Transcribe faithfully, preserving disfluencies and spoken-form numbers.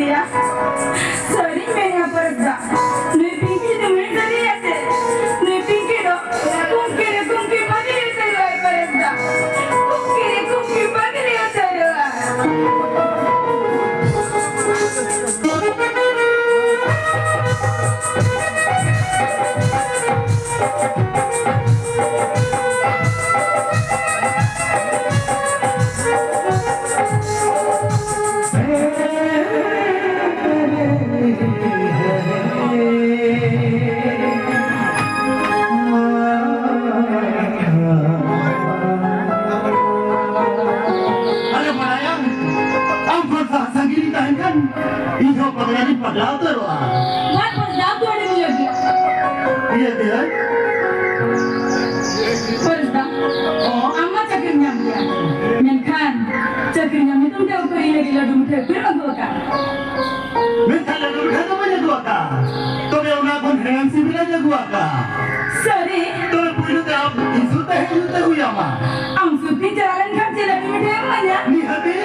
ᱥᱟᱹᱨᱤᱧ ᱢᱮᱱᱟ ᱯᱚᱨᱮᱥ ᱫᱟ, ᱱᱩᱭ ᱯᱤᱝᱠᱤ ᱫᱚ ᱢᱮᱱ ᱫᱟᱲᱮᱭᱟᱜ ᱛᱮ, ᱱᱩᱭ ᱯᱤᱝᱠᱤ ᱫᱚ ᱠᱩᱝᱠᱤ ᱨᱮ ᱠᱩᱝᱠᱤ ᱵᱷᱟᱜᱮ ᱞᱮᱠᱟᱭ ᱵᱟᱲᱟᱭᱟ ᱯᱚᱨᱮᱥ ᱫᱟ, ᱠᱩᱝᱠᱤ ᱨᱮ ᱠᱩᱝᱠᱤ ᱵᱷᱟᱜᱮ ᱞᱮᱠᱟᱭ ᱵᱟᱲᱟᱭᱟ᱾ ᱟᱨᱮ ᱵᱟᱲᱟᱭᱟ, ᱟᱢ ᱠᱷᱚᱱ ᱥᱟᱦᱟ ᱥᱟᱺᱜᱤᱧ ᱨᱤᱧ ᱛᱟᱦᱮᱱ ᱠᱷᱟᱱ ᱤᱧ ᱦᱚᱸ ᱯᱟᱜᱽᱞᱟ ᱨᱤᱧ ᱯᱟᱜᱽᱞᱟ ᱩᱛᱟᱹᱨᱚᱜᱼᱟ᱾ ᱵᱟᱝ, ᱯᱚᱨᱮᱥ ᱫᱟ, ᱟᱢ ᱫᱚ ᱟᱹᱰᱤᱢ ᱤᱭᱟᱹ ᱜᱮᱭᱟ᱾ ᱤᱭᱟᱹ ᱜᱮᱭᱟ? ᱯᱚᱨᱮᱥ ᱫᱟ, ᱚ? ᱟᱢ ᱢᱟ ᱪᱟᱹᱠᱨᱤᱢ ᱧᱟᱢ ᱜᱮᱭᱟ, ᱢᱮᱱᱠᱷᱟᱱ ᱪᱟᱹᱠᱨᱤ ᱧᱟᱢ ᱧᱩᱛᱩᱢ ᱛᱮ ᱚᱠᱚᱭ ᱤᱧ ᱞᱟᱹᱜᱤᱫ ᱞᱟᱹᱰᱩ ᱢᱤᱴᱷᱟᱹᱭ ᱩᱛᱩᱭ ᱟᱹᱜᱩ ᱟᱠᱟᱫ? ᱢᱮᱱᱠᱷᱟᱱ ᱞᱟᱹᱰᱩ ᱢᱤᱴᱷᱟᱹᱭ ᱫᱚ ᱵᱟᱹᱧ ᱟᱹᱜᱩ ᱟᱠᱟᱫ, ᱛᱚᱵᱮ ᱚᱱᱟ ᱠᱷᱚᱱ ᱦᱮᱲᱮᱢ ᱥᱤᱵᱤᱞᱟᱜ ᱟᱹᱜᱩ ᱟᱠᱟᱫ᱾ ᱥᱟᱹᱨᱤ? ᱛᱚᱵᱮ ᱯᱩᱭᱞᱩ ᱛᱮ ᱟᱢ ᱤᱧ ᱥᱩᱨ ᱛᱮ ᱦᱮᱡ ᱦᱩᱭᱩᱜ ᱛᱮ ᱦᱩᱭ ᱟᱢᱟ᱾ ᱟᱢ ᱥᱩᱨ ᱛᱤᱧ ᱪᱟᱞᱟᱣ ᱞᱮᱱᱠᱷᱟᱱ ᱪᱮᱫ ᱞᱟᱹᱰᱩ ᱢᱤᱴᱷᱟᱹᱭ ᱮᱢ ᱤᱢᱟᱹᱧᱟ? ᱱᱤᱦᱟᱹᱛᱤ᱾